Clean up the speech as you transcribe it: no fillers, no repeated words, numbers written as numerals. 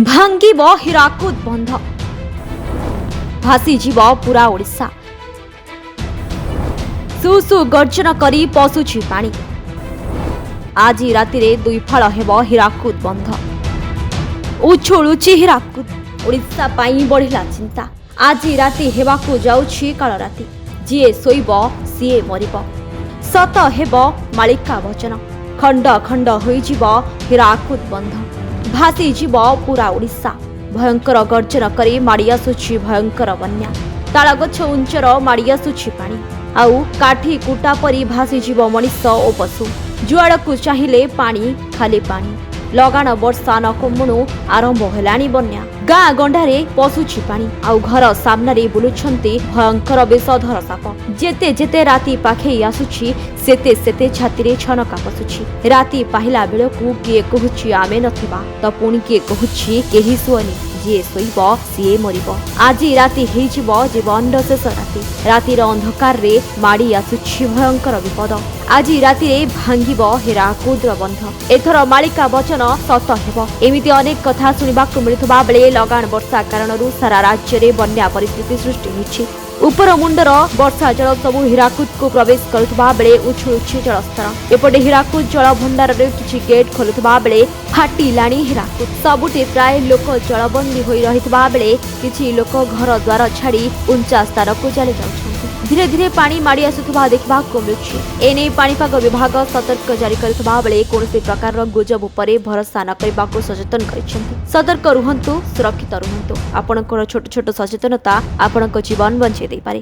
ଭାଙ୍ଗିବ ହୀରାକୁଦ ବନ୍ଧ, ଭାସିଯିବ ପୁରା ଓଡ଼ିଶା। ସୁ ସୁ ଗର୍ଜନ କରି ପଶୁଛି ପାଣି। ଆଜି ରାତିରେ ଦୁଇ ଫାଳ ହେବ ହୀରାକୁଦ ବନ୍ଧ। ଉଛୁଳୁଛି ହୀରାକୁଦ। ଓଡ଼ିଶା ପାଇଁ ବଢ଼ିଲା ଚିନ୍ତା। ଆଜି ରାତି ହେବାକୁ ଯାଉଛି କାଳ ରାତି। ଯିଏ ଶୋଇବ ସିଏ ମରିବ। ସତ ହେବ ମାଳିକା ବଚନ। ଖଣ୍ଡ ଖଣ୍ଡ ହୋଇଯିବ ହୀରାକୁଦ ବନ୍ଧ, ଭାସିଯିବ ପୁରା ଓଡ଼ିଶା। ଭୟଙ୍କର ଗର୍ଜନ କରି ମାଡ଼ି ଆସୁଛି ଭୟଙ୍କର ବନ୍ୟା। ତାଳଗଛ ଉଞ୍ଚର ମାଡ଼ି ଆସୁଛି ପାଣି, ଆଉ କାଠି କୁଟା ପରି ଭାସିଯିବ ମଣିଷ ଓ ପଶୁ। ଯୁଆଡ଼କୁ ଚାହିଁଲେ ପାଣି, ଖାଲି ପାଣି। ଲଗାଣ ବର୍ଷା ନ କମୁଣୁ ଆରମ୍ଭ ହେଲାଣି ବନ୍ୟା। ଗାଁ ଗଣ୍ଡାରେ ପଶୁଛି ପାଣି, ଆଉ ଘର ସାମ୍ନାରେ ବୁଲୁଛନ୍ତି ଭୟଙ୍କର ବିଷଧର ସାପ। ଯେତେ ଯେତେ ରାତି ପାଖେଇ ଆସୁଛି, ସେତେ ସେତେ ଛାତିରେ ଛନକା ପଶୁଛି। ରାତି ପାହିଲା ବେଳକୁ କିଏ କହୁଛି ଆମେ ନଥିବା, ତ ପୁଣି କିଏ କହୁଛି କେହି ଶୁଅନି, ଯିଏ ଶୋଇବ ସିଏ ମରିବ। ଆଜି ରାତି ହେଇଯିବ ଜୀବନର ଶେଷ ରାତି। ରାତିର ଅନ୍ଧକାରରେ ମାଡ଼ି ଆସୁଛି ଭୟଙ୍କର ବିପଦ। ଆଜି ରାତିରେ ଭାଙ୍ଗିବ ହୀରାକୁଦର ବନ୍ଧ। ଏଥର ମାଳିକା ବଚନ ସତ ହେବ, ଏମିତି ଅନେକ କଥା ଶୁଣିବାକୁ ମିଳୁଥିବା ବେଳେ ଲଗାଣ ବର୍ଷା କାରଣରୁ ସାରା ରାଜ୍ୟରେ ବନ୍ୟା ପରିସ୍ଥିତି ସୃଷ୍ଟି ହୋଇଛି। ଉପର ମୁଣ୍ଡର ବର୍ଷା ଜଳ ସବୁ ହୀରାକୁଦକୁ ପ୍ରବେଶ କରୁଥିବା ବେଳେ ଉଛୁଳୁଛି ଜଳସ୍ତର। ଏପଟେ ହୀରାକୁଦ ଜଳ ଭଣ୍ଡାରରେ କିଛି ଗେଟ୍ ଖୋଲୁଥିବା ବେଳେ ଫାଟିଲାଣି ହୀରାକୁଦ। ସବୁଠି ପ୍ରାୟ ଲୋକ ଜଳବନ୍ଦୀ ହୋଇ ରହିଥିବା ବେଳେ କିଛି ଲୋକ ଘର ଦ୍ୱାର ଛାଡ଼ି ଉଞ୍ଚା ସ୍ଥାନକୁ ଚାଲି ଯାଉଛନ୍ତି। ଧୀରେ ଧୀରେ ପାଣି ମାଡ଼ି ଆସୁଥିବା ଦେଖିବାକୁ ମିଳୁଛି। ଏନେଇ ପାଣିପାଗ ବିଭାଗ ସତର୍କ ଜାରି କରିଥିବା ବେଳେ କୌଣସି ପ୍ରକାରର ଗୁଜବ ଉପରେ ଭରସା ନ କରିବାକୁ ସଚେତନ କରିଛନ୍ତି। ସତର୍କ ରୁହନ୍ତୁ, ସୁରକ୍ଷିତ ରୁହନ୍ତୁ। ଆପଣଙ୍କର ଛୋଟ ଛୋଟ ସଚେତନତା ଆପଣଙ୍କ ଜୀବନ ବଞ୍ଚାଇ ଦେଇପାରେ।